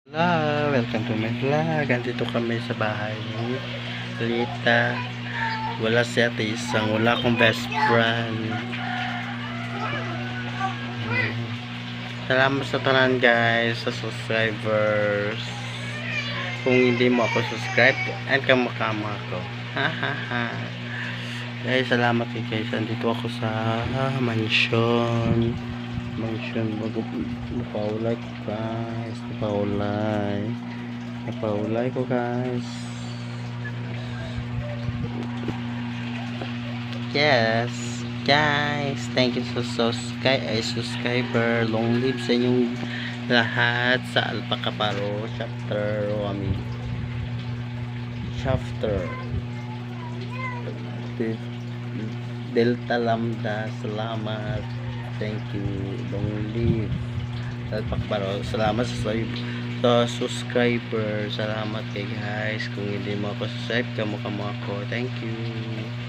Hello, welcome to my vlog. Andito kami sa bahay ni Lita. Wala si Ate Isang, wala akong best friend. Salamat sa tanan, guys, sa subscribers. Kung hindi mo ako subscribe, and kamakama ko. Ha ha ha. Guys, salamat kay guys. Andito ako sa mansion. Mansion bago napaulay ko, guys. Napaulay. Napaulay ko, guys. Yes. Guys, thank you sa subscribe ay subscriber. Long live sa inyong lahat sa Alpacaparo chapter Wami. Chapter Delta Lambda, salamat. Thank you. Long live Alpacaparo. Salamat sa subscriber. Salamat kay guys. Kung hindi mo ako subscribe, kamukha mo ako. Thank you.